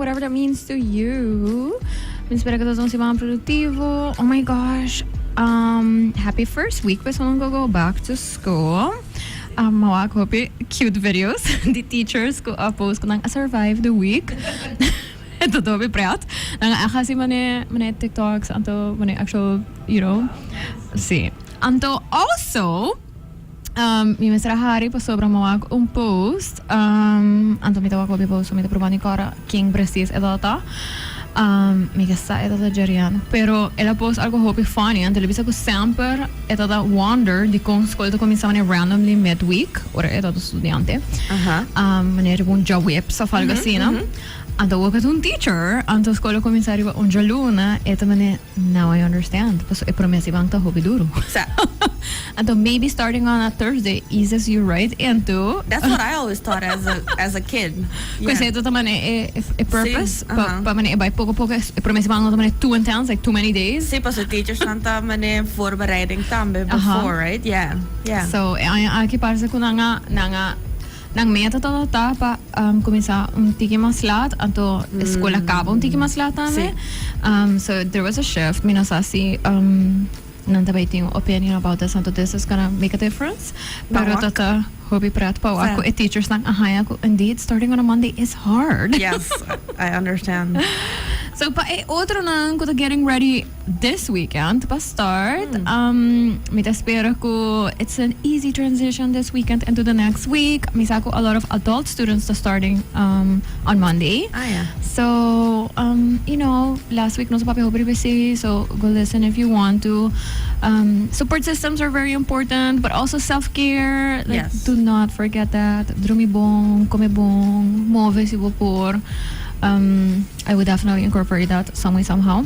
whatever that means to you. Mi ta spera cu ta un siman productivo. Oh my gosh. Happy first week pa esun cu go back to school. Mi a wak hopi cute videos di teachers cu a post cu nan a survive the week. E ta hopi pret. Nan a haci mane mane TikToks anto mane actual si. Anto also mi mester a hari pasobra mi a wak un post, anto mi ta wak hopi post so mi ta proba nikora ken precies e tabata. Mi ke sa e tabata Jerian, pero el a post algo hopi funny, anto el a bisa ku semper e tabata wonder dikon skol ta kuminsá manera randomly midweek ora e tabata studiante, manera riba un djaweps of algo asina. Anto wak ta un teacher, anto skol a kuminsá riba un djaluna, e ta manera, Now I understand, pasobra e promé siman ta hopi duru. Sa. Anto maybe starting on a Thursday eases you right into. That's what I always thought as a kid. Ku esei ta manera e purpose, pa pa manera e bai poko poko e promé siman no ta manera too intense, like too many days. Sí, pasobra teachersnan ta manera voorbereiding tambe before, right? Yeah, yeah. So e aña aki parse ku nan a nan a Nan meta tabata ta pa cuminsa un tiki mas laat, anto e school a caba un tiki mas laat tambe. So there was a shift. Mi no sa si nan ta bay tin un opinion about this, anto this is gonna make a difference. Pero ta ta hopi pret pa wak cu e teachers nan a haya cu indeed starting on a Monday is hard. Yes, I understand. So pa e otronan cu ta getting ready this weekend pa start, mi ta spera cu it's an easy transition this weekend into the next week. Mi sa cu a lot of adult students ta starting on Monday. Ah, yeah. So, last week nos a papia hopi riba esey, so go listen if you want to. Support systems are very important, but also self-care. Like, do not forget that. Drumi bon, come bon, move si bo por. I would definitely incorporate that some way somehow.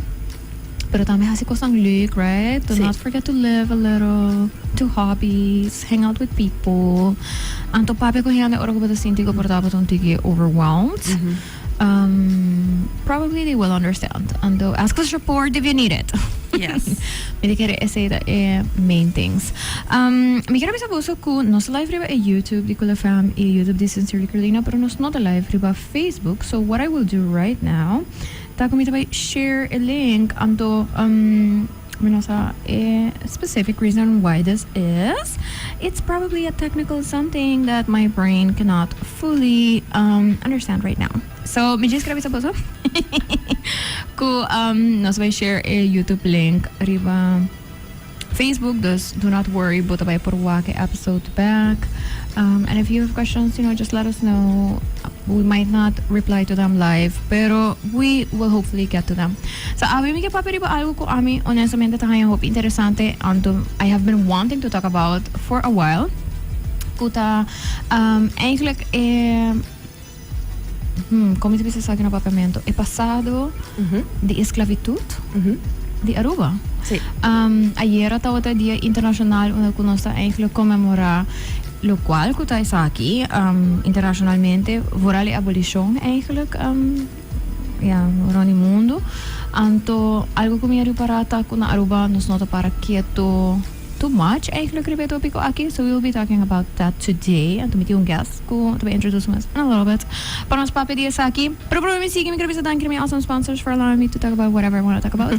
Pero tambe hasi cosnan leuk, right? Do not forget to live a little, do hobbies, hang out with people. Anto papia cu hende ora cu bo ta sinti cu por ta bo ta un tiki overwhelmed. Probably they will understand. Anto ask for support if you need it. Yes. Mi ta kere esey ta e main things. Mi kier a bisa boso cu nos ta live riba e YouTube di Cool FM y e YouTube di Sincerely Carolina, pero nos no ta live riba Facebook. So what I will do right now ta cu mi ta bay share e link anto mi no sa e specific reason why this is. It's probably a technical something that my brain cannot fully understand right now. So mi djis kier a bisa boso cu nos bay share e YouTube link riba Facebook, dus do not worry, bo ta bay por wak e episode back. And if you have questions, just let us know. We might not reply to them live, pero we will hopefully get to them. So awe mi ke papia riba algo ku ami honestamente ta haña hopi interesante, anto I have been wanting to talk about for a while, ku ta eigenlijk e, kon mi ta bisa esaki na papiamento, e pasado di esclavitud di Aruba. Ayera tabata e dia internacional unda ku nos ta eigenlijk conmemora locual ku ta esaki internacionalmente, vooral e abolishon eigenlijk, ya, rond di mundo. Anto algo ku mi a ripara ta ku na Aruba nos no ta para keto too much eigenlijk riba e topico aki, so we will be talking about that today. Anto mi tin un guest cu ta bay introduce mes in a little bit pa nos papia di esaki. Pero prome mi sigui mi quiero bisa danki na mi awesome sponsors for allowing me to talk about whatever I wanna talk about.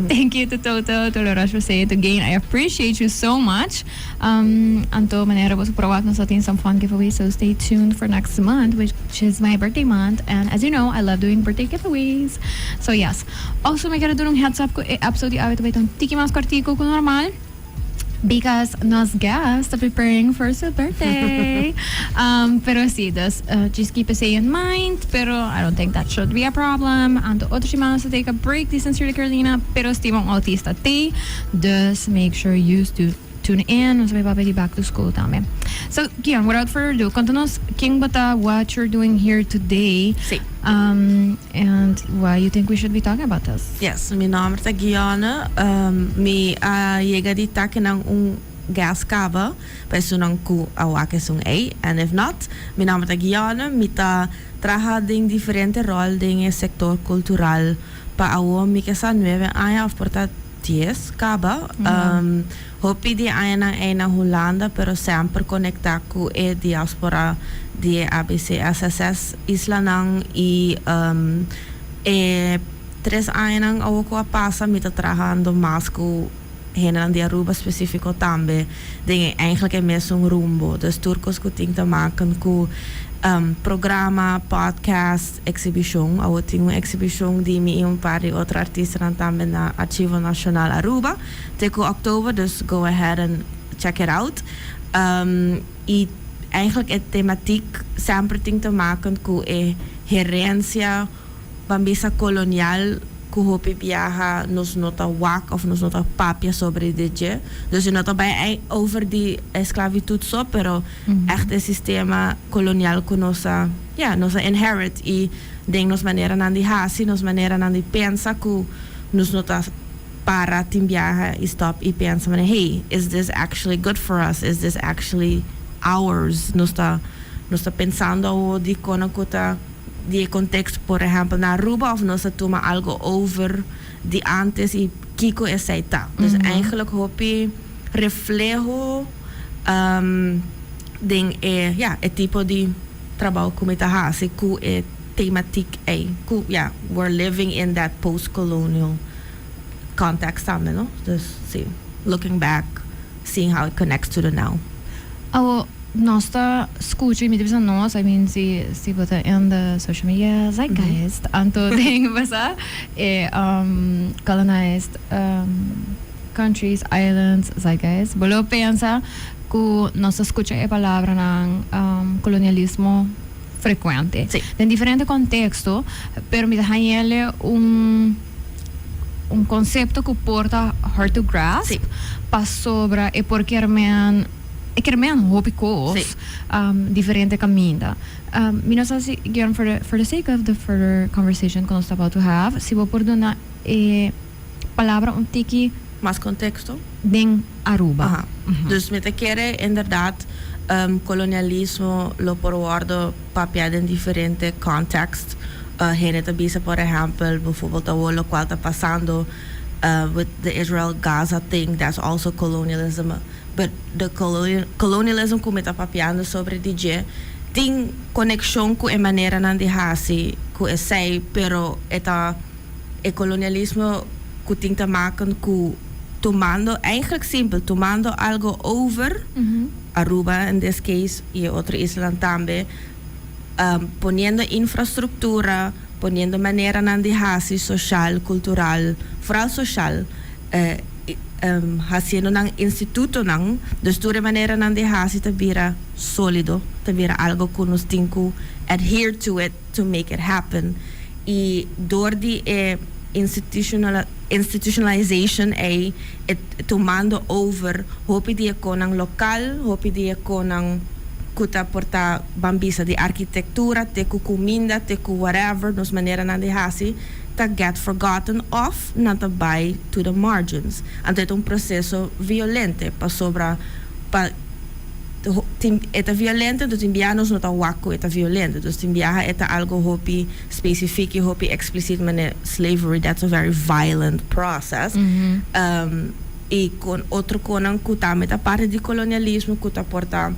Thank you to Toto, to La Roche-Posay, to Gain, I appreciate you so much. Anto manera boso por a wak nos a tin some fun giveaways, so stay tuned for next month which is my birthday month and as you know I love doing birthday giveaways. So yes. Also mi quiero duna un heads up cu e episode di awe ta bay ta un tiki mas cortico cu normal because nos guest ta preparing for su birthday. Pero si, dus just keep esey in mind, pero I don't think that should be a problem. Anto otro siman nos ta take a break di Sincerely Carolina, pero Steven Autista t'ey, dus make sure you tune in, nos ta bay papia di back to school tambe. So, Kian, without further ado, conta nos ken bo ta, what you're doing here today. Si. And why you think we should be talking about this? Yes, mi nomber ta Guione. Mi a yega di ta kinan un guest caba pa esunnan cu a wak esun ey. And if not, mi nomber ta Guione. Mi ta traha den diferente rol den e sector cultural pa awo mi ke sa nuebe aña of por ta. 10 caba. Hopi di añanan ey na Hulanda, pero semper conecta cu e diaspora di e ABC SSS islanan y e 3 añanan awo cu a pasa mi ta trahando mas cu hendenan di Aruba specifico tambe den e eigenlijk e mesun rumbo. Dus tur cos cu tin te maken cu programa, podcast, exhibicion. Awo tin un exhibicion di mi y un par di otro artistanan tambe na Archivo Nacional Aruba te cu october, dus go ahead and check it out. Y eigenlijk e tematiek semper tin te maken cu e herencia, ban bisa, colonial cu hopi biaha nos no ta wak of nos no ta papia sobre dje. Dus no ta bay over di esclavitud so, pero echt e sistema colonial cu nos a, ja, nos a inherit y den nos maneranan di hasi, nos maneranan di pensa cu nos no ta para tin biaha y stop y pensa, "Hey, is this actually good for us? Is this actually ours?" Nos ta pensando di con cu ta di contexto, por ehempel, na Aruba, of nos a tuma algo over di antes y kico esey ta. Dus eigenlijk hopi refleho den e, ja, e tipo di trabou cu mi ta hasi cu e tematiek ey. Cu, ja, we're living in that post-colonial context tambe, no? Dus si, looking back, seeing how it connects to the now. Awo, nos ta scucha, mi ta nos, I mean, si bo ta in the social media zeitgeist, anto den basa, e colonized countries, islands, zeitgeist. Bo lo pensa cu nos ta scucha e palabranan colonialismo frecuente. Den diferente contexto, pero mi ta hañ'e un concepto cu por ta hard to grasp pasobra e por kiermen e kiermen hopi cos diferente caminda. Mi no sa si, again, for the sake of the further conversation cu nos about to have, si bo por duna e palabra un tiki mas contexto den Aruba. Dus mi ta kere inderdaad colonialismo lo por wordo papia den diferente context. Hende ta bisa, por ehempel, bijvoorbeeld lo cual ta pasando with the Israel-Gaza thing, that's also colonialism. But the colonialism cu mi ta papiando sobre dje tin conexion cu e maneranan di hasi cu esey, pero e ta e colonialismo cu tin te maken cu tumando, eigenlijk simpel, tumando algo over, Aruba in this case y otro isla tambe, poniendo infrastructura, poniendo maneranan di hasi social, cultural, vooral social, haciendo nan institutonan, dus tur maneranan di hasi ta bira solido, ta bira algo cu nos tin cu adhere to it to make it happen. Y door di institutionalization ey tumando over hopi di cosnan local, hopi di cosnan cu ta por ta, ban bisa, di arquitectura, te cu cuminda, te cu whatever, nos maneranan di hasi, ta get forgotten of nan ta bay to the margins. Anto e un proceso violento pasobra pa e ta violento, dus tin biaha nos no ta wak cu e ta violento. Dus tin biaha e ta algo hopi specific y hopi explicit, manera slavery, that's a very violent process. Y cu otro cosnan cu tambe ta parti di colonialismo cu ta por ta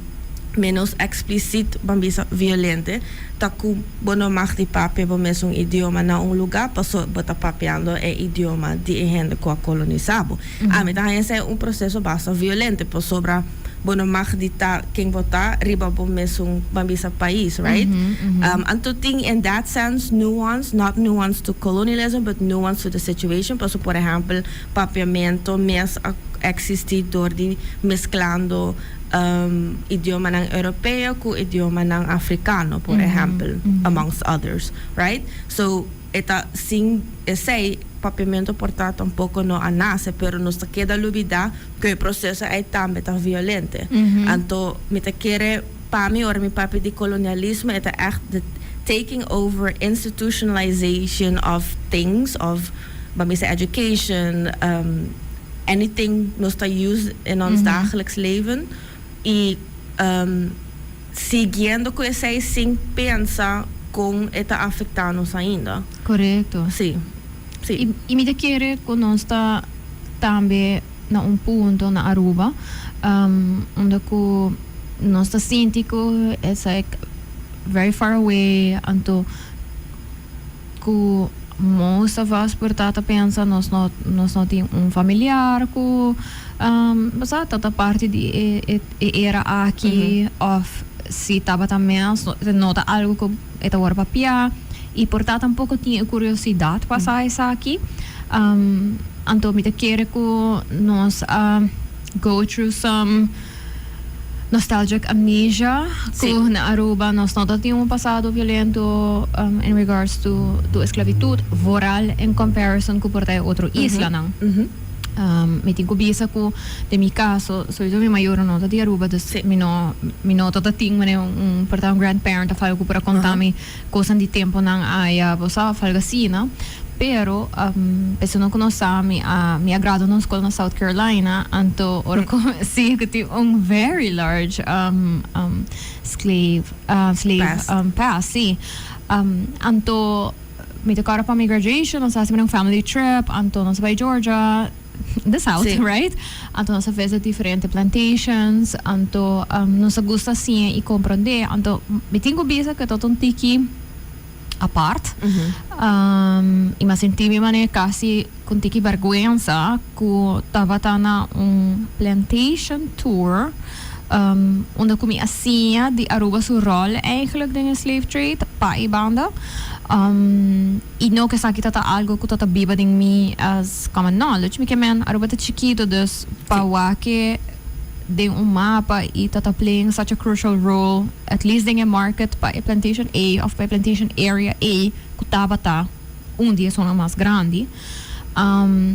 menos explicit, ban bisa, violento, ta cu bo no mag di papia bo mesun idioma na un lugar, paso bo ta papiando e idioma di hende cu a colonisa bo. Ah, ta esey un proceso basta violento, pasobra bo no mag di ta ken bo ta riba bo mesun, ban bisa, pais, right? And to think in that sense, nuance, not nuance to colonialism, but nuance to the situation. Paso, por ehempel, papiamento mes a existi door di mesclando idiomanan europeo cu idiomanan africano, por ehempel, amongst others, right? So, e ta sin esey papiamento por ta tampoco no a nace, pero nos ta keda lubida cu e proceso ey tambe ta violento. Anto, mi ta kere pa mi, ora mi papia di colonialismo, e ta echt the taking over, institutionalization of things, of ban bisa education, anything nos ta use in ons dagelijks leven. Y siguiendo cu esey sin pensa con e ta afectando nos ainda. Corecto. Si. Y mi ta kere cu nos ta Tambe na un punto na Aruba unda cu nos ta sinti cu it's like very far away, anto cu most of us por ta ta pensa nos no tin un familiar cu bo sa ta parti di e era aki, of si tabata mes no ta algo cu e ta wordo papia y por ta tampoco tin e curiosidad pa sa esaki. Anto mi ta kere cu nos a go through some nostalgic amnesia cu na Aruba nos no tin un pasado violento in regards to esclavitud, vooral in comparison cu por ta otro islanan. Mi tin cu bisa cu den mi caso sowieso mi mayor no ta di Aruba, dus mi no ta tin manera un por ta un grandparent of algo por a conta mi cosnan di temponan aya, bo sa, of algo asina. Pero pesey no conoce, mi a gradua na school na South Carolina, anto ora cu si cu tin un very large slave past. Past, si. Anto mi ta corda pa mi graduation nos a haci un family trip, anto nos a bay Georgia, the South, right? Anto nos a visit diferente plantations, anto nos a gusta siña y comprende. Anto mi tin cu bisa cu ta un tiki apart. Y mi a sinti mi manera casi cu un tiki berguensa cu tabata na un plantation tour unda cu mi a siña di Aruba su rol eigenlijk den e slave trade pa e banda. Y no cu esaki ta algo cu ta biba den mi as common knowledge. Mi kiermen, Aruba ta chikito, dus pa wak e den un mapa y ta playing such a crucial role, at least den e market pa e plantation A of pa e plantation area A cu tabata un di e zona mas grandi.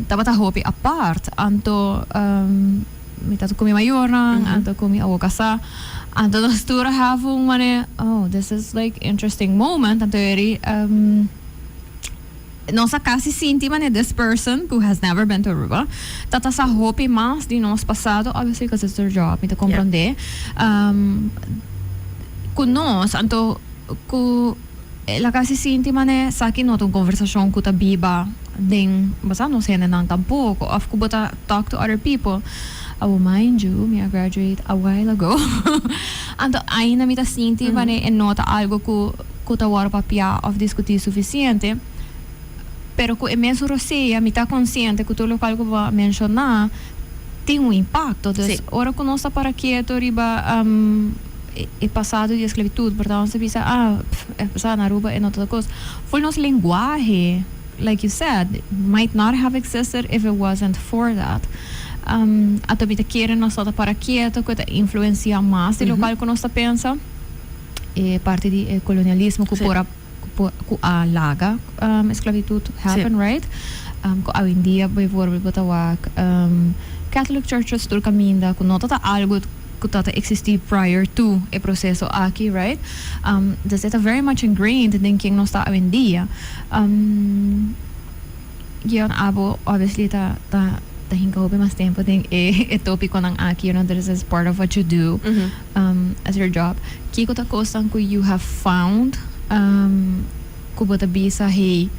Tabata hopi apart. Anto mi tata cu mi mayornan, anto cu mi awo casa. Anto nos tur a have un manera, "Oh, this is like interesting moment." Anto eri nos a casi sinti manera this person who has never been to Aruba tata sa hopi mas di nos pasado, obviously because it's their job, mi ta comprende. Cu nos, anto cu el a casi sinti manera esaki no ta un conversacion cu ta biba den, bo sa, nos hendenan tampoco, of cu bo ta talk to other people. I will mind you, mi a graduate a while ago. Anto ainda mi ta sinti manera e no ta algo cu ta wordo papia of discuti suficiente. Pero cu e mesun rosea mi ta consciente cu tur locual cu bo a menciona tin un impacto. Dus ora cu nos ta para keto riba e pasado di esclavitud, por nos ta bisa, "Ah, pff, e pasado na Aruba e no ta cos." Full nos lenguahe, like you said, might not have existed if it wasn't for that. Anto mi ta kere nos ta para keto cu ta influencia mas di locual cu nos ta pensa. E parti di e colonialismo cu por a cu a laga esclavitud happen, right? Cu awendia bijvoorbeeld bo ta wak Catholic churches tur caminda cu no ta algo cu ta existi prior to e proceso aki, right? Dus e ta very much ingrained den ken nos ta awendia. Gion, abo obviously ta hinca hopi mas tempo den e topiconan aki, this is part of what you do as your job. Kico ta cosnan cu you have found cu bo ta bisa, "Hey,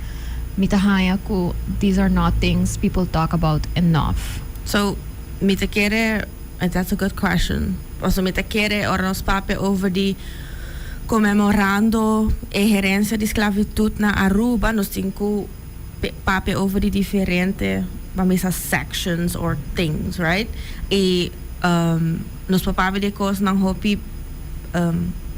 mi ta haya cu these are not things people talk about enough"? So, mi ta kere, that's a good question. Also, mi ta kere ora nos papia over di conmemorando e herencia di esclavitud na Aruba, nos tin cu papia over di diferente, ban bisa, sections or things, right? Y nos papia di cosnan hopi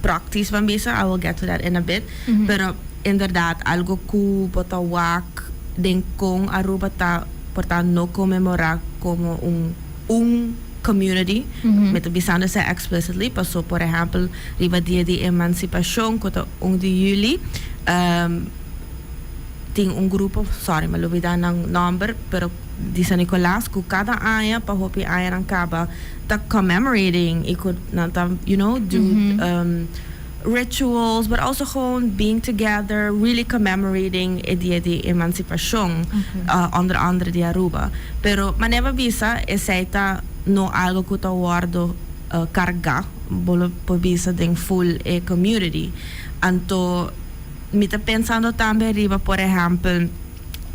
practisch, ban bisa, I will get to that in a bit. Pero inderdaad, algo cu bo ta wak den con Aruba ta por ta no conmemora como un community. Mi ta bisando esey explicitly, paso, por ehempel, riba dia di emancipacion, cu ta 1 di juli, tin un grupo, sorry, mi a lubida nan nomber, pero di San Nicolas, cu cada aña, pa hopi aña nan caba, ta commemorating y cu nan ta, do rituals, but also gewoon being together, really commemorating e dia di emancipacion, onder andere di Aruba. Pero, manera bisa, esey ta no algo cu ta wordo carga, bo por bisa, den full e community. Anto, mi ta pensando tambe riba, por ehempel,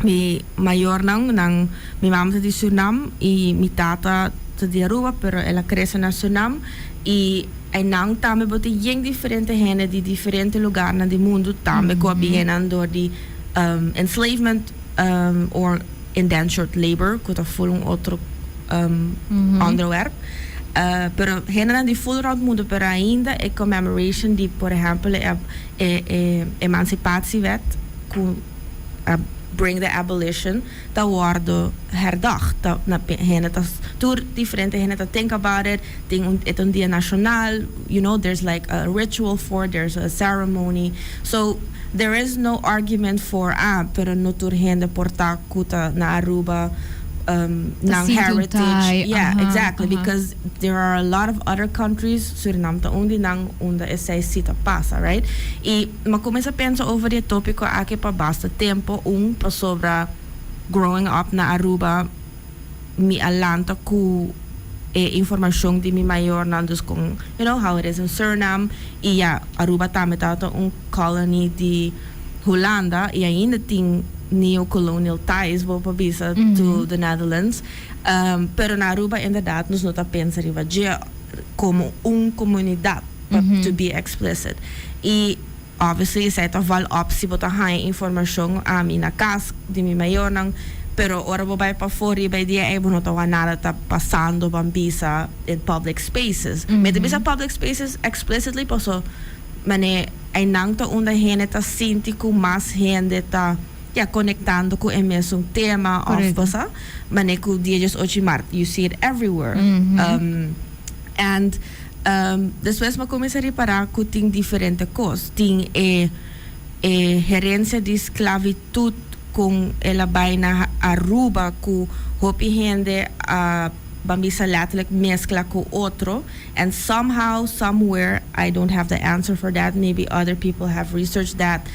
Mi mayornan nan, mi mama ta di Surinam y mi tata ta di Aruba, pero el a crece na Surinam y einan tambe bo tin yen diferente hende di diferente lugarnan di mundo tambe cu a bin einan door di enslavement or indentured labor, cu ta full un otro onderwerp. Pero hendenan di full rond mundo, pero ainda e commemoration di, por ehempel, e emancipatiewet cu a bring the abolition ta wordo herdacht. Ta na hende ta tur diferente hende ta think about it. Tin un, e ta un dia nacional, there's like a ritual for, there's a ceremony. So there is no argument for, ah, pero no tur hende por ta cu ta na Aruba nan heritage. Yeah, exactly, because there are a lot of other countries, Surinam ta un di nan, unda esey si ta pasa, right? Y m'a cuminsa pensa over di e topico aki pa basta tempo, un pasobra growing up na Aruba mi a lanta cu e informacion di mi mayornan, dus con how it is in Suriname y ya, Aruba tambe tabata un colony di Hulanda y ainda tin neo-colonial ties, bo por bisa, to the Netherlands. Pero na Aruba inderdaad nos no ta pensa riba dje como un comunidad, to be explicit. Y obviously esey ta val op si bo ta haya informacion ami na cas di mi mayornan, pero ora bo bay pafó riba e dia ey bo no ta wak nada ta pasando, ban bisa, in public spaces. Mi ta bisa public spaces explicitly paso mane einan ta unda hende ta sinti cu mas hende ta, ya, conectando cu e mesun tema of cosa mane cu dia 18 maart, you see it everywhere. And despues mi a cuminsa ripara cu tin diferente cos. Tin e herencia di sclavitud cu el a bay na Aruba, cu hopi hende a, ban bisa, letterlijk mezcla cu otro, and somehow, somewhere, I don't have the answer for that, maybe other people have researched that,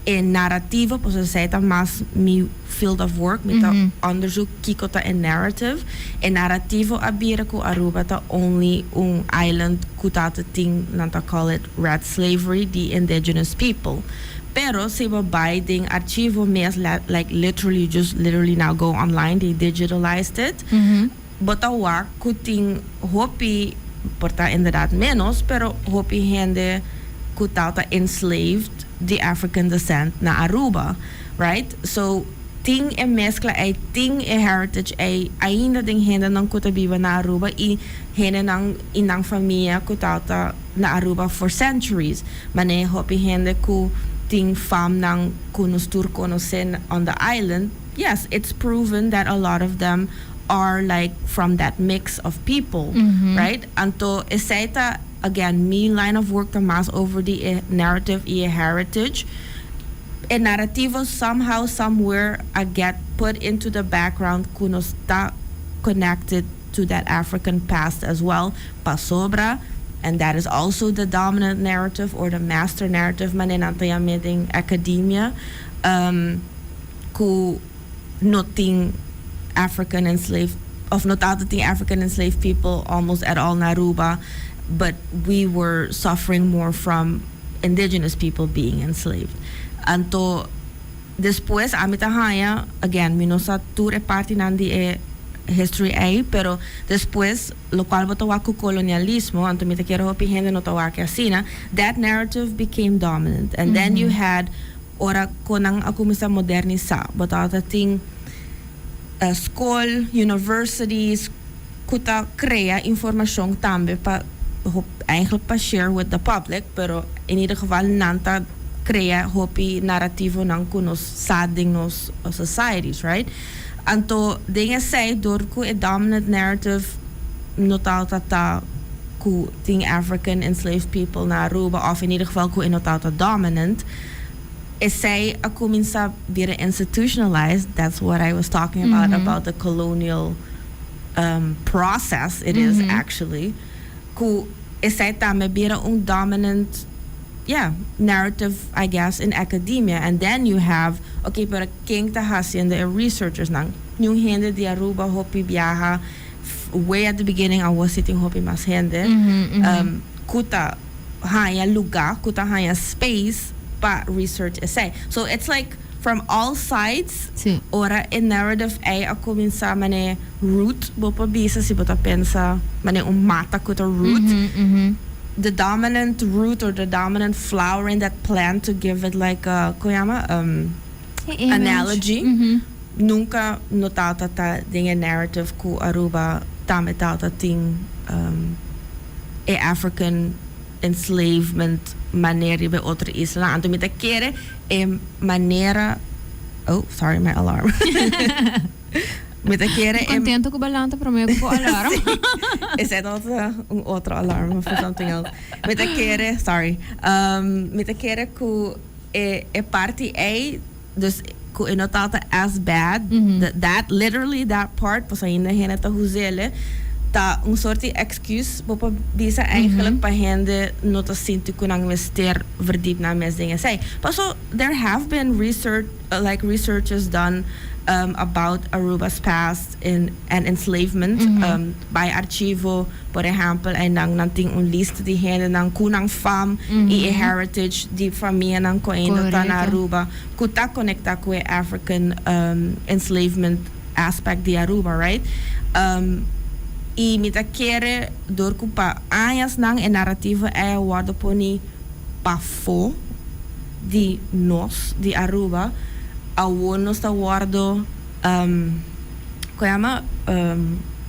e narrativa, pues esey ta mas mi field of work, mi ta onderzoek kiko ta e narrative. E narrativa a bira cu Aruba ta only un island cu ta tin, nan ta call it red slavery, the indigenous people. Pero si bo bay den archivo mes, like literally, just literally now go online, they digitalized it. Bo ta wak cu tin hopi, por ta inderdaad menos, pero hopi hende cu ta enslaved di African descent na Aruba, right? So tin e mezcla ey, tin e heritage ey ainda den hendenan cu ta biba na Aruba y hendenan y nan famia cu ta na Aruba for centuries. Mane hopi hende cu tin famnan cu nos tur conoce on the island. Yes, it's proven that a lot of them are like from that mix of people, right? Anto esey ta, again, mi line of work ta mas over the narrative y heritage. E narrativa somehow, somewhere a get put into the background cu nos ta connected to that African past as well, pasobra, and that is also the dominant narrative or the master narrative, manera nan ta yam'e den academia, cu no tin African enslaved of no tin African enslaved people almost at all na Aruba, but we were suffering more from indigenous people being enslaved. Anto despues ami ta haya, again, mi no sa tur e partinan di e history ey, pero despues locual bo ta wak cu colonialismo, anto mi ta kere hopi hende no ta wak asina, that narrative became dominant. And then you had ora cu nan a cuminsa modernisa, bo ta tin school, universities cu ta crea informacion tambe pa eigenlijk pa share with the public, pero in ieder geval nan ta crea hopi narrativonan cu nos sa den nos societies, right? Anto den esey, door cu e dominant narrative no ta ta cu tin African enslaved people na Aruba, of in ieder geval cu e no ta dominant, esey a cuminsa bira institutionalized. That's what I was talking about, about the colonial process it is actually, cu esey tambe bira un dominant, yeah, narrative, I guess, in academia. And then you have, okay, pero ken ta haciendo e researchers nan? Ningun hende di Aruba hopi biaha. Way at the beginning I was sitting hopi mas hende cu ta haya lugar, cu ta haya space pa research esey. So it's like From all sides, ora e narrative ei a cuminsa mane root, bo por bisa si bo ta pensa mane un mata cu ta root, the dominant root or the dominant flower in that plant, to give it like a, con yama, analogy, nunca no tawata ta den e narrative cu Aruba tambe tawata tin e African enslavement manera riba e otro islanan. Anto mi ta kere e manera, oh, sorry, my alarm. Mi ta kere e Contento cu bo a lanta prome cu bo alarm. Sí. Esei tabata un otro alarm for something else. Mi ta kere, sorry, mi ta kere cu e parti ei, dus cu e no tabata as bad, that literally that part, pasobra ainda hende ta huzele, ta un soort di excuse bo por bisa eigenlijk pa hende no ta sinti cu nan mester verdiep nan mes den esei. Paso there have been research, like researches done about Aruba's past in and enslavement by archivo, por ehempel, einan nan tin un lista di hendenan cu nan fam y e heritage di famianan cu ainda ta na Aruba cu ta conecta cu e African enslavement aspect di Aruba, right? Y mi ta kere door cu pa añasnan e narrativa ei a wordo poni pafo di nos, di Aruba, awor nos ta wordo, con yama,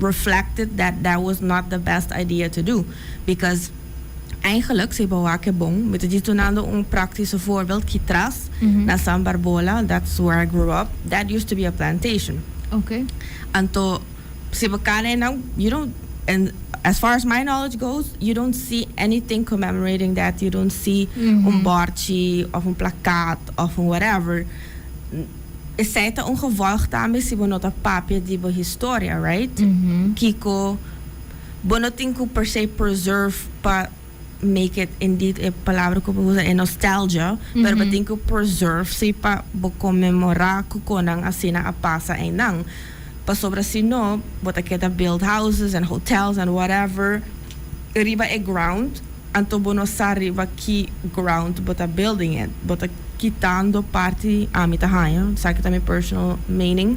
reflected that that was not the best idea to do. Because eigenlijk, si bo wak e bon, mi ta djis dunando un practico voorbeeld, kitras na San Barbola, that's where I grew up, that used to be a plantation. Anto, si bo cana einan, you don't, and as far as my knowledge goes, you don't see anything commemorating that, you don't see un borchi of un plakaat of un whatever. Esei ta un gevolg tambe si bo no ta papia di bo historia, right? Kiko bo no tin ku per se preserve pa make it indeed e palabra ku bo usa e nostalgia, pero bo tin ku preserve si pa bo konmemorá ku konan asina a pasa einan. Pasobra si no, bo ta keda build houses and hotels and whatever riba e ground, anto bo no sa riba ki ground bo ta building it. Bo ta kitando parti, ami ta haña, esaki ta mi personal mening,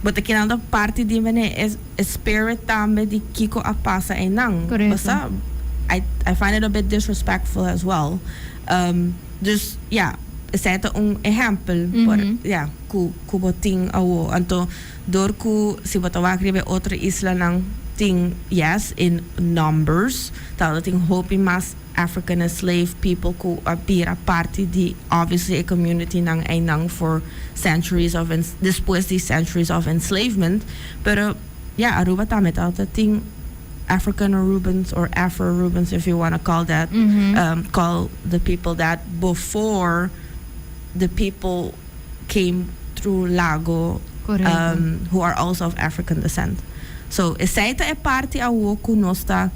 bo ta kitando parti di mene e spirit tambe di kiko a pasa einan. Bo sa? I find it a bit disrespectful as well. Dus, ya, esei ta un ehèmpel por, ya. Ku bo tin awo. Anto dor ku si bo ta wak riba e otro islanan tin, yes, in numbers tabata tin hopi mas African enslaved people ku a bira parti di obviously e community nan einan for centuries of despues di centuries of enslavement, pero ya, Aruba tambe tabata tin African Arubans or Afro Arubans, if you wanna call that, call the people that before the people came through Lago who are also of African descent. So esei ta e parti awo ku nos ta,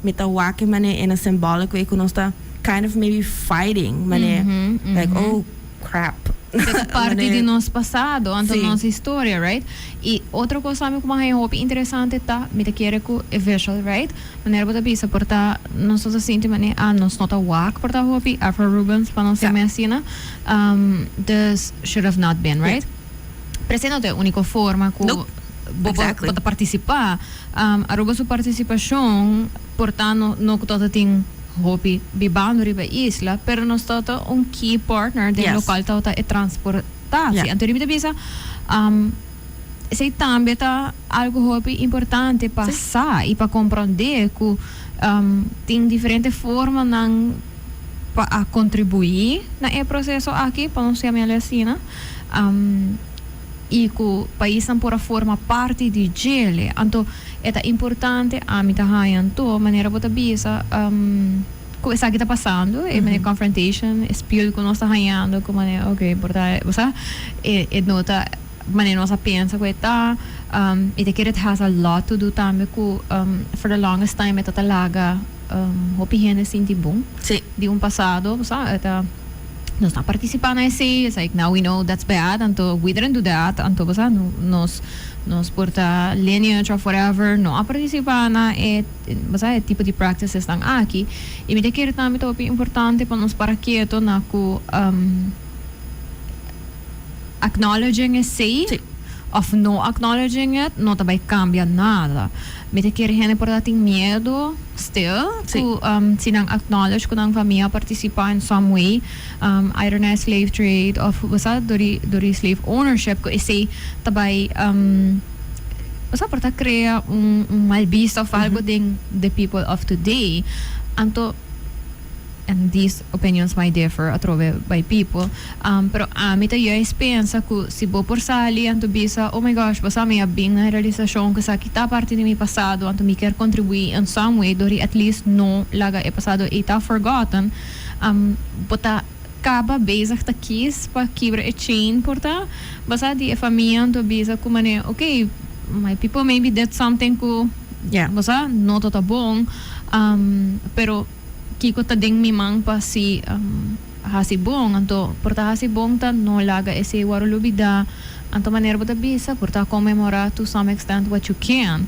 mi ta wak e manera in a symbolic way ku nos ta kind of maybe fighting manera like, "Oh crap." E ta parti di nos pasado, anto nos historia, right? Y otro cos tambe cu mi a haña hopi interesante ta, mi ta kere cu e visual, right? Manera bo ta bisa por ta nos no ta sinti manera, ah, nos no ta wak por ta hopi Afro-Arubans pa nos yama asina, dus should have not been, right? Pero esei no ta e unico forma cu bo por ta participa. Aruba su participacion por ta no no cu tabata tin hopi bibando riba e isla, pero nos tabata un key partner den locual tabata e transportatie. Anto riba ta bisa, esei tambe ta algo hopi importante pa sa y pa comprende cu tin diferente formanan pa a contribui na e proceso aki, pa nos yam'el asina. I ku paisnan por a forma parti di djele. Anto e ta importante, ami ta haña anto, manera bo ta bisa, ku esaki ta pasando, e manera confrontation, e spiel ku nos ta hañando ku manera ok por ta, bo sa, e e no ta manera nos a pensa ku e ta. I ta kere it has a lot to do tambe ku for the longest time e ta ta laga hopi hende sinti bon di un pasado, bo sa, e ta. Nos no a participa na esey, it's like now we know that's bad, anto we didn't do that, anto bo sa nos nos por ta lineage of whatever no a participa na e bo sa e tipo di practices nan aki, y mi ta kere tambe ta hopi importante pa nos para keto na cu. Acknowledging esey of no acknowledging it no ta bay cambia nada. Mi ta kere hende por ta tin miedo still cu si nan acknowledge cu nan famia a participa in some way, either na e slave trade of bo sa dor di dor di slave ownership, cu esey ta bay, bo sa, por ta crea un un mal bista of algo den the people of today. Anto and these opinions might differ atrobe by people, pero ami ta juist pensa cu si bo por sali anto bisa, "Oh my gosh, bo sa, mi a bin na e realisacion cu esaki ta parti di mi pasado, anto mi kier contribui in some way dor di at least no laga e pasado ey ta forgotten," bo ta caba bezig ta kies pa kibra e chain por ta, bo sa, di e famia, anto bisa cu mane, "Okay, my people maybe did something cu bo sa no ta ta bon, pero kiko ta den mi man pa si hasi bon?" Anto por ta hasi bon ta no laga esei wòrdu lubidá. Anto manera bo ta bisa, por ta konmemorá to some extent what you can.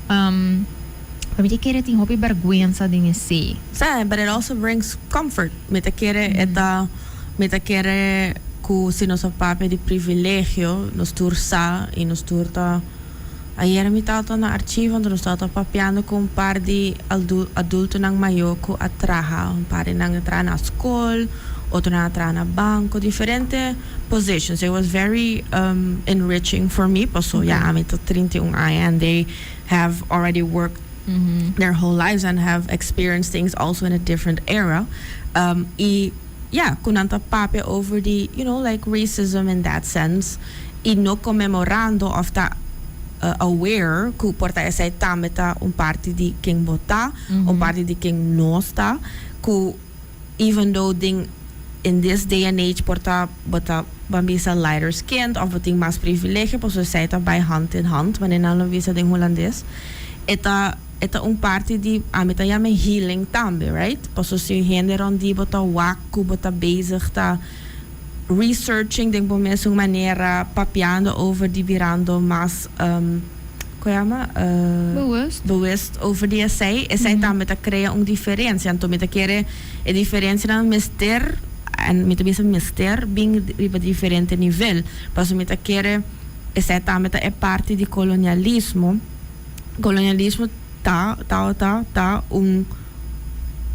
Pa mi ta kere tin hopi bèrgwensa den esei. Sa, but it also brings comfort. Mi ta kere e ta, mi ta kere ku si nos a papia di privilegio, nos tur sa i nos tur ta. Ayera mi tabata na archivo, anto nos tabata papiando ku un par di adultonan mayor ku a traha. Un par di nan a traha na skol, otronan a traha na banko, diferente positions. It was very enriching for me paso ya ami ta 31 aña and they have already worked their whole lives and have experienced things also in a different era. I ya, ku nan ta papia over di like racism in that sense i no konmemorando òf ta aware ku por ta esei tambe ta un parti di ken bo ta, un parti di ken nos ta, ku even though den in this day and age por ta bo ta ban bisa lighter skinned òf bo tin mas privilegio, pasobra esei ta bai hand in hand, manera nan lo bisa den hulandes, e ta un parti di, ami ta yama, healing tambe, right? Pasobra si hende rònt di bo ta wak ku bo ta bezig ta researching den bo mes un manera, papiando over di birando mas kon yama? Bewust. Bewust over di esei, esei tambe ta krea un diferensia. Anto mi ta kere e diferensianan mester, en mi ta bisa mester bin riba diferente nivel. Pasobra mi ta kere esei tambe ta e parti di kolonialismo. Kolonialismo ta ta ta ta un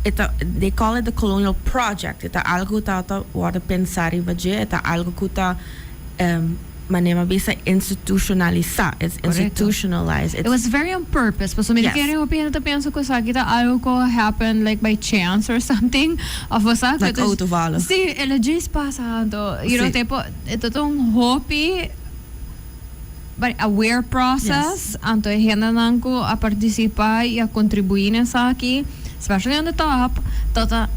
e ta, they call it the colonial project. E ta algu ta ta wòrdu pensá riba dje, e ta algu ku ta manera bisa institutionalisá. It's institutionalized. It was very on purpose. Pasobra mi kere hopi hende ta pensa ku esaki ta algu ku happen like by chance or something. Of bo sa. Like oh, toevallig. Si, el a djis pasa anto. Tipo, e ta un hopi but aware process. Anto e hendenan ku a partisipá i a kontribuí na esaki, especially on the top, ta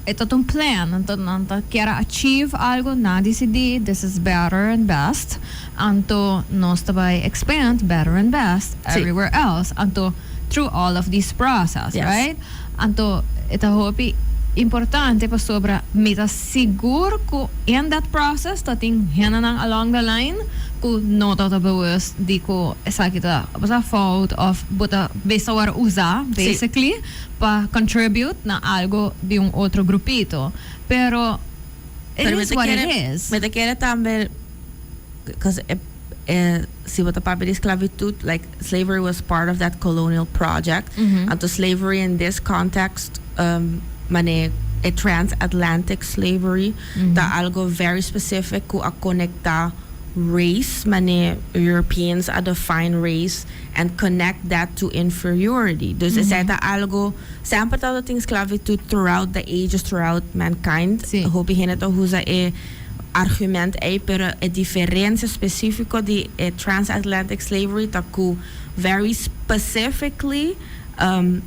e ta un plan. Anto nan ta kier achieve algo, nan disidí this is better and best. Anto nos ta bai expand better and best everywhere else. Anto through all of this process, right? Anto e ta hopi importante pasobra mi ta sigur ku in that process ta tin hendenan along the line ku no ta bewust di ku esaki ta bo fout of bo ta bes a usa basically pa contribute na algo di un otro grupito. Pero it Pero is what it is. Mi ta kere tambe because si bo ta papia di sklabitut, like slavery was part of that colonial project. Anto slavery in this context, mane e transatlantic slavery, ta algo very specific ku a konektá race, mane Europeans a define race and connect that to inferiority. Dus esei ta algo semper tabatin sklabitut throughout the ages, throughout mankind. Hopi hende ta usa e argument ei, pero e diferensia spesífiko di e transatlantic slavery ta ku very specifically,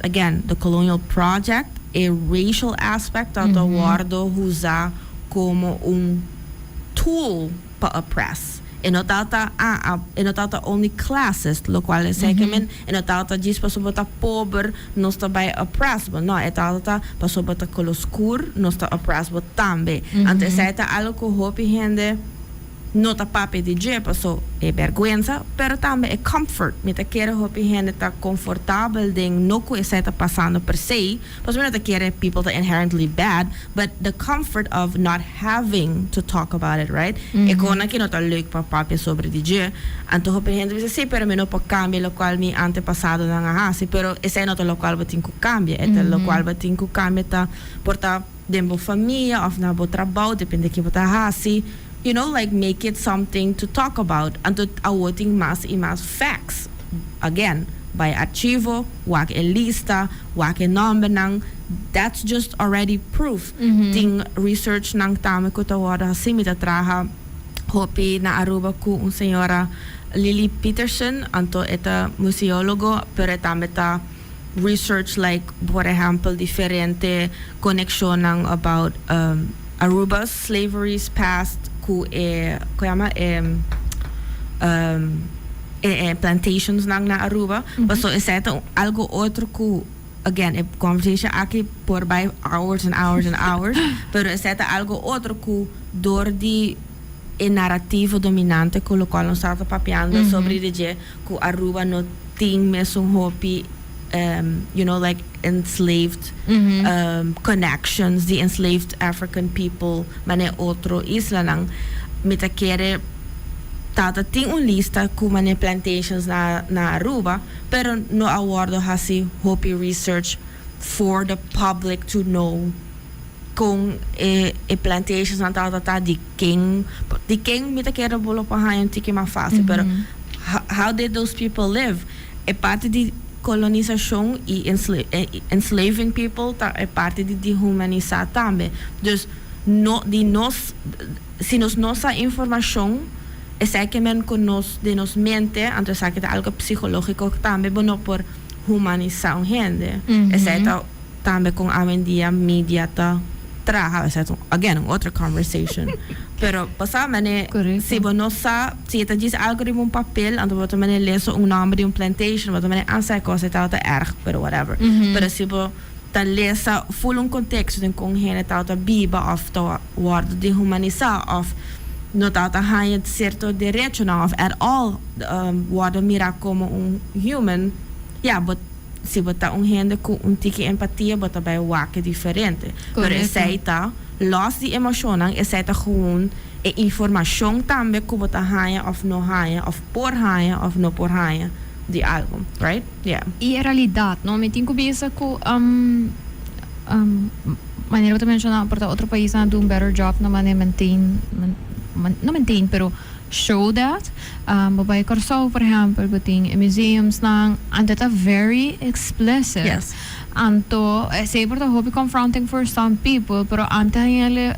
again, the colonial project, e racial aspect ta wòrdu usá komo un tool pa oppress. E no ta e no ta only classist, lokual esei ke men e no ta djis pasobra bo ta pober nos ta bai oppress bo. No, e ta pasobra bo ta koló skur nos ta oppress bo tambe. Anto esei ta algo ku hopi hende No ta papia di dje paso e bergwensa, pero tambe e comfort. Mi ta kere hopi hende ta comfortabel den no cu esey ta pasando per se, pasobra mi no ta kere people ta inherently bad, but the comfort of not having to talk about it, right? E cosnan ki no ta leuk pa papia sobre di dje. Anto hopi hende ta bisa, si, pero mi no por cambia locual mi antepasadonan a haci, pero esey no ta locual bo tin cu cambia. E ta locual bo tin cu cambia ta por ta den bo famia of na bo trabou, depende ki bo ta haci. Like make it something to talk about. Anto awor tin mas y mas facts. Again, bay archivo, wak e lista, wak e nombernan. That's just already proof. Tin research nan tambe cu ta wordo haci. Mi ta traha hopi na Aruba cu un señora, Lily Peterson, anto e ta museologo, pero e tambe ta research like, por ehempel, diferente conexionnan about Aruba's slavery's past cu e, con yama e, e plantations nan na Aruba. Paso esey ta algo otro cu, again, e conversation aki por bay hours and hours and hours, pero esey ta algo otro cu door di e narativo dominante cu locual nos tabata papiando sobre di dje, cu Aruba no tin mesun hopi like enslaved connections di enslaved African people mane otro islanan. Mi ta kere tata tin un lista cu mane plantations na Aruba, pero no a wordo haci hopi research for the public to know con e plantations nan tabata ta di ken. Mi ta kere bo lo por haña un tiki mas fácil, pero how did those people live? E parti di colonisacion y enslaving people ta e parti di dehumanisa tambe. Dus no di nos, si nos no sa informacion, esey kiermen cu nos den nos mente, anto esaki ta algo psicologico tambe, bo no por humanisa un hende. Esey ta tambe con awendia media ta traha. Esey ta, again, un otro conversation, pero pasa mane si bo no sa, si ta djis algo riba un papel, anto bo ta mane lesa un nomber di un plantation, bo ta mane ah, sa cos ta erg, pero whatever. Pero si bo ta lesa full un contexto den con hende ta biba of ta wordo dehumanisa of no ta haña cierto derechonan of at all wordo mira como un human, ya, but si bo ta un hende cu un tiki empatia, bo ta bay wak diferente. Pero esey ta los di emocionnan, esey ta gewoon e informacion tambe cu bo ta haña of no haña of por haña of no por haña di algo, right? Yeah. E realidad, no? Mi tin cu bisa cu manera bo ta menciona, por ta otro paisnan do un better job na manera maintain, no maintain, pero show that. Bo bay Corsou, por ehempel, bo tin e museums nan, anto ta very explicit. Anto, esey por ta hopi confronting for some people, pero antes hende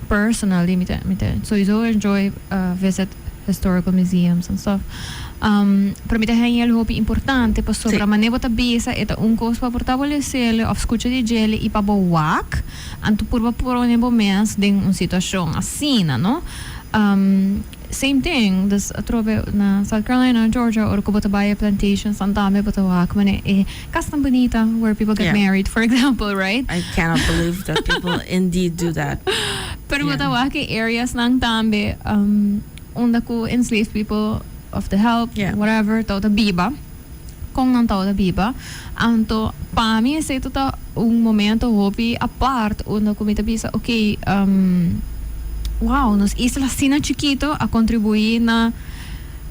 personally mi ta sowieso enjoy visit historical museums and stuff. Pero mi ta haña hopi importante pasobra manera bo ta bisa, e ta un cos pa por ta bo lesele of scucha di djele y pa bo wak, anto purba pone bo mes den un situacion asina, no? Same thing, dus atrobe na South Carolina, Georgia, ora cu bo ta bay plantations nan tambe bo ta wak manera e cas tan bunita where people get married, for example, right? I cannot believe that people indeed do that. Pero bo ta wak e areas nan tambe unda cu enslaved people of the help, whatever, ta biba, con nan ta biba. Anto, pa mi esey ta un momento hopi apart unda cu mi ta bisa, ok, wow, nos isla asina chikito a contribui na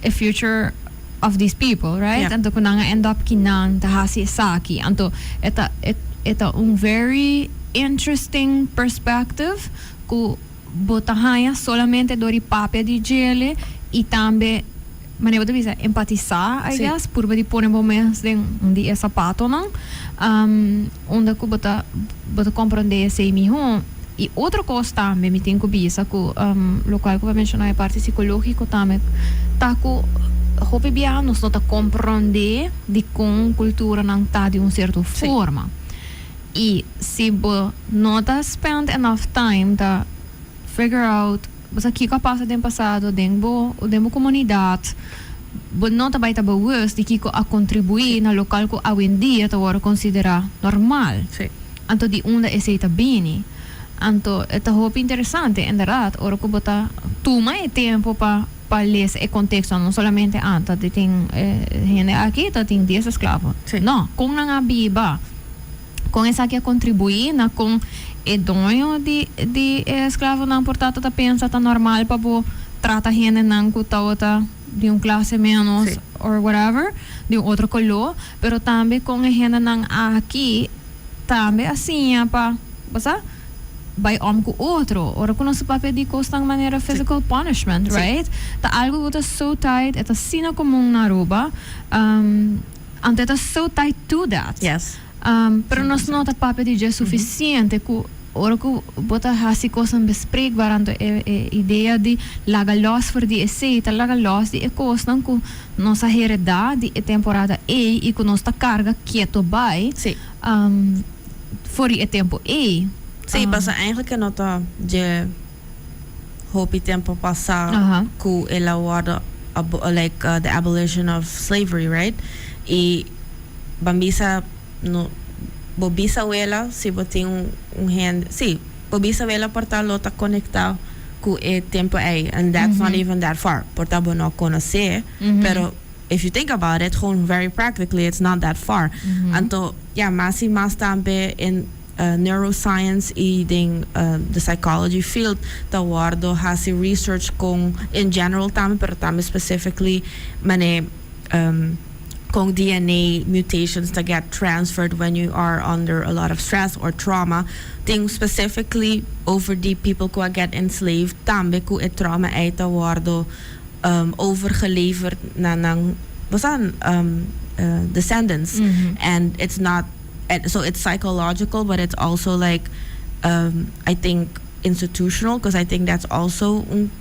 a future of these people, right? Anto cu nan a end up kinan ta hasi esaki. Anto, e ta un very interesting perspective cu bo ta haña solamente dor di papia di djele y tambe manera bo ta bisa empatisa, I guess, purba di pone bo mes den un di e zapatonan, unda cu bo ta comprende esey miho. Y otro cos tambe mi tin cu bisa cu locual cu bo a menciona, e parti psicologico tambe, ta cu hopi biaha nos no ta comprende di con culturanan ta di un cierto forma. Y si bo no ta spend enough time ta figure out bo sa kico a pasa den pasado den bo comunidad, bo no ta bay ta bewust di kico a contribui na locual cu awendia ta wordo considera normal. Anto di unda esey ta bini. Anto e ta hopi interesante, inderdaad, ora ku bo ta tuma e tempo pa lesa e contexto, no solamente ah, ta tin hende aki, ta tin 10 esclavo. No, con nan a biba, con esaki a contribui na con e doño di e esclavonan por ta ta pensa ta normal pa bo trata hendenan cu tabata di un clase menos or whatever, di un otro color, pero tambe con e hendenan aki tambe a siña pa, bo sa, bai om cu otro. Ora cu nos ta papia di cosnan manera physical punishment, right? Ta algo cu ta so tied, e ta asina comun na Aruba, anto e ta so tied to that. Pero nos no ta papia di dje suficiente cu ora cu bo ta haci cosnan bespreekbaar, anto e idea di laga los for di esey ta laga los di e cosnan cu nos a hereda di e temporada ey y cu nos ta carga keto bay for di e tempo ey. Sí, pasobra eigenlijk e no ta dje hopi tempo pasa cu el a wordo like the abolition of slavery, right? Y ban bisa no bo bisawela si bo tin un hende, sí, bo bisawela por ta lo ta conecta cu e tempo ey and that's not even that far. Por ta bo no conoce, pero if you think about it, gewoon very practically it's not that far. Anto ya mas y mas tambe in neuroscience y den the psychology field ta wordo haci research con in general tambe pero tambe specifically mane con DNA mutations ta get transferred when you are under a lot of stress or trauma. Tin specifically over di people cu a get enslaved tambe cu e trauma ey ta wordo overgeleverd na nan bo sa descendants and it's not so it's psychological but it's also like I think institutional because I think that's also un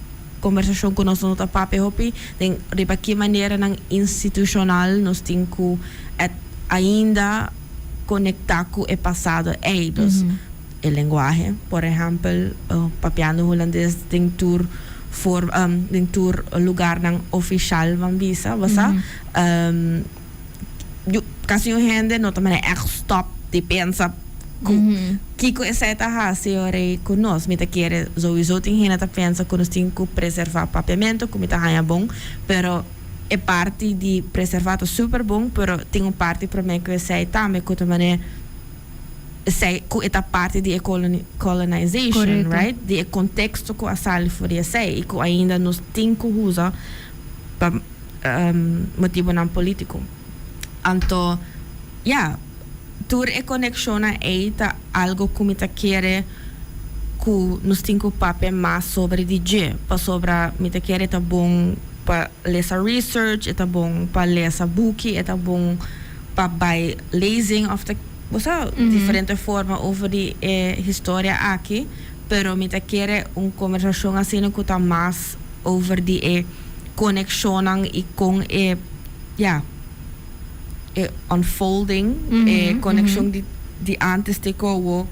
conversacion cu nos no ta papia hopi den riba ki maneranan institucional nos tin cu ainda conecta cu e pasado ey dus e lenguahe por ehempel papiando hulandes den tur for den tur lugarnan oficial ban bisa bo sa casi un hende no ta manera echt stop di pensa cu kico esey ta haci ora ey cu nos mi ta kere souiso tin hende ta pensa cu nos tin cu preserva papiamento cu mi ta haya bon pero e parti di preserva ta super bon pero tin un parti prome cu esey tambe cu ta manera esey cu e ta parti di e colonization right di e contexto cu a sali for di esey y cu ainda nos tin cu usa pa motibonan politico anto ya tur e conexionnan ey ta algo cu mi ta kere cu nos tin cu papia mas sobre di dje pasobra mi ta kere ta bon pa lesa research e ta bon pa lesa buki e ta bon pa bay lezing of ta bo sa diferente forma over di e historia aki pero mi ta kere un conversacion asina cu ta mas over di e conexionnan y con e ya e unfolding e conexion di di antes te cu awo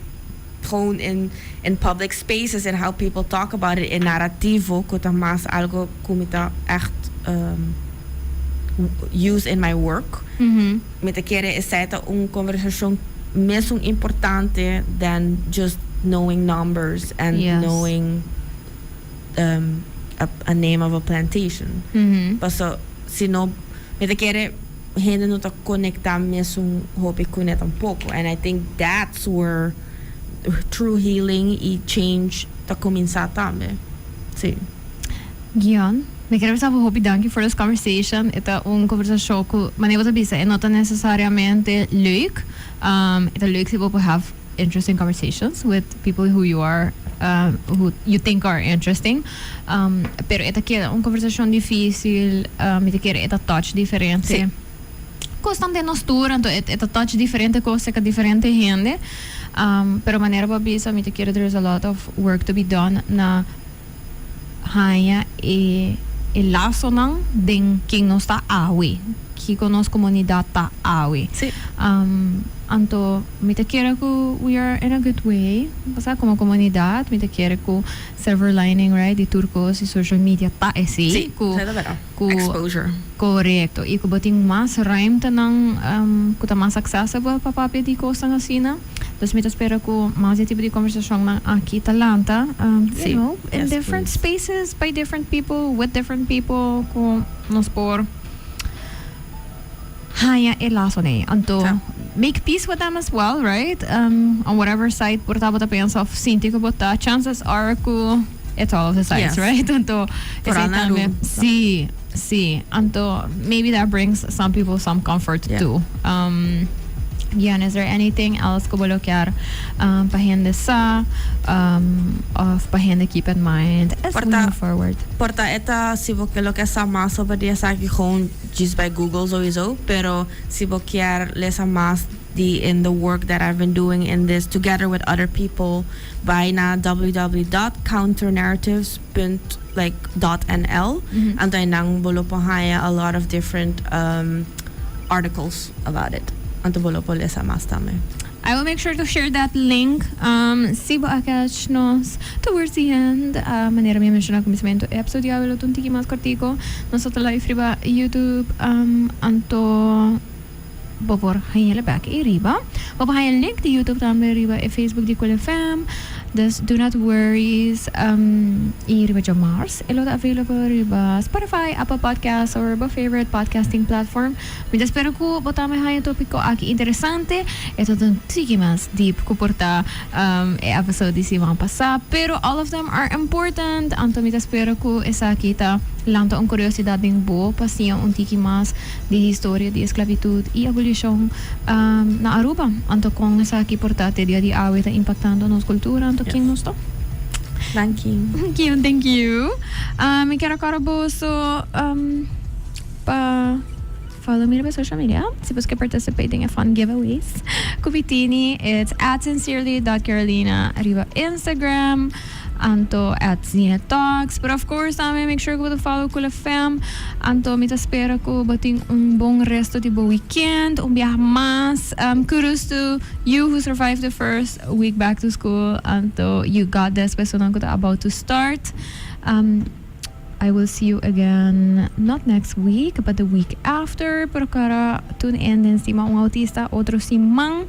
gewoon in in public spaces and how people talk about it e narativo cu ta mas algo cu mi ta echt use in my work mi ta kere esey ta un conversacion mesun importante than just knowing numbers and knowing a name of a plantation paso si no mi ta kere hende no ta conecta mesun hopi cune tampoco and I think that's where true healing y change ta cuminsa tambe si. Guion, mi kere bisa bo hopi danki for this conversation. E ta un conversacion cu manera bo ta bisa e no ta necesariamente leuk. E ta leuk si bo por have interesting conversations with people who you are who you think are interesting. Pero e ta keda un conversacion dificil. Mi ta kere e ta touch diferente cosnan den nos tur. Anto e ta touch diferente cos cerca diferente hende. Pero manera bo a bisa mi ta kere there is a lot of work to be done na haña e e lasonan den ken nos ta awe, kiko nos komunidat ta awe. Anto mi ta kere ku we are in a good way, bo sa, komo komunidat mi ta kere ku silver lining right di tur kos di social media ta esei Sí, ku esei ta berdad. ku Exposure. Korekto, i ku bo tin mas ruimtenan ku ta mas accessible pa papia di kosnan asina. Dus mi ta spera cu mas e tipo di conversacionnan aki ta lanta, you know, in different spaces, by different people, with different people, cu nos por haña e lasonan ei. Anto, make peace with them as well, right? On whatever side por ta bo ta pensa of sinti cu bo ta, chances are cu it's all of the sides, right? Anto, esei tambe, si, si. Anto, maybe that brings some people some comfort too. Gian, is there anything else cu bo lo kier pa hende sa of pa hende keep in mind as we move forward? Por ta e ta si bo lo kier sa mas over di esaki gewoon djis bay Google sowieso, pero si bo kier lesa mas di in the work that I've been doing in this together with other people bay na www dot counternarratives punt like dot nl anto einan bo lo por haya a lot of different articles about it anto bo lo por lesa mas tambe. I will make sure to share that link si bo a catch nos towards the end. Manera mi a menciona cuminsamentu e episode di awe lo ta un tiki mas cortico. Nos ta live riba YouTube anto bo por haña bek ei riba. Bo por haña link di YouTube tambe riba e Facebook di Cool FM. Dus do not worries. Y riba djamars e lo ta available riba Spotify, Apple Podcasts or bo favorite podcasting platform. Mi ta spera cu bo tambe haña topico aki interesante. E ta un tiki mas deep cu por ta e episode di siman pasa, pero all of them are important. Anto mi ta spera cu esaki ta lanta un curiosidad den bo pa siña un tiki mas di historia di esclavitud y abolicion na Aruba. Anto con esaki por ta te dia di awe ta impactando nos cultura, anto ken nos ta. Danki. Thank you, thank you. Mi kier a cora boso pa follow mi riba social media si bos ke participate den e fun giveaways ku mi tini. It's at sincerely dot carolina riba Instagram anto at Zina Talks. Pero of course tambe make sure ku bo ta follow Kula Fam. Anto mi ta spera ku bo tin un bon resto di bo weekend. Un biaha mas kudos to you who survived the first week back to school. Anto you got this personan ku ta about to start. I will see you again not next week but the week after pero kara tune in den Stima un Autista otro siman.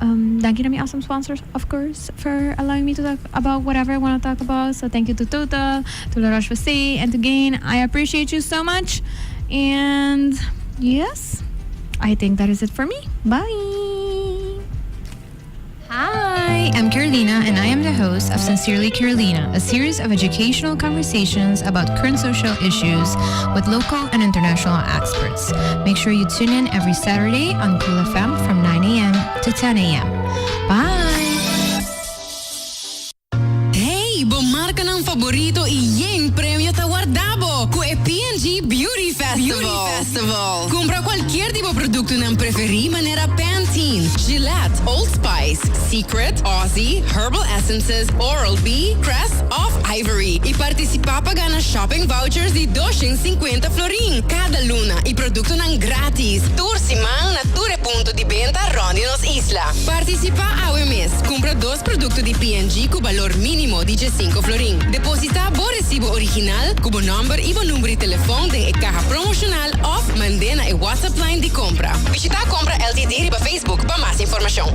Danki na mi awesome sponsors of course for allowing me to talk about whatever I wanna talk about so thank you to Total, to La Roche-Posay and to Gain I appreciate you so much and yes I think that is it for me bye. Hi, I'm Carolina and I am the host of Sincerely Carolina, a series of educational conversations about current social issues with local and international experts. Make sure you tune in every Saturday on Cool FM from 9 a.m. to 10 a.m. Bye! Hey, bo marcanan favorito y yen premio ta warda bo cu e P&G Beauty Festival. Cumpra cualkier di bo productonan preferi manera Pantene, Gillette, Old Spice, Secret, Aussie, Herbal Essences, Oral-B, Crest of Ivory y participa pa gana shopping vouchers di 250 florin cada luna y productonan gratis tur siman na tur e punto di benta rond di nos isla. Participa awe mes, cumpra dos Producto di P&G cu balor minimo di diescinco florin. Deposita bo recibo original cu bo nomber y bo number di telefon den e caha promocional of mand'e na e WhatsApp line di Compra. Bishita Compra LTD riba Facebook pa mas informacion.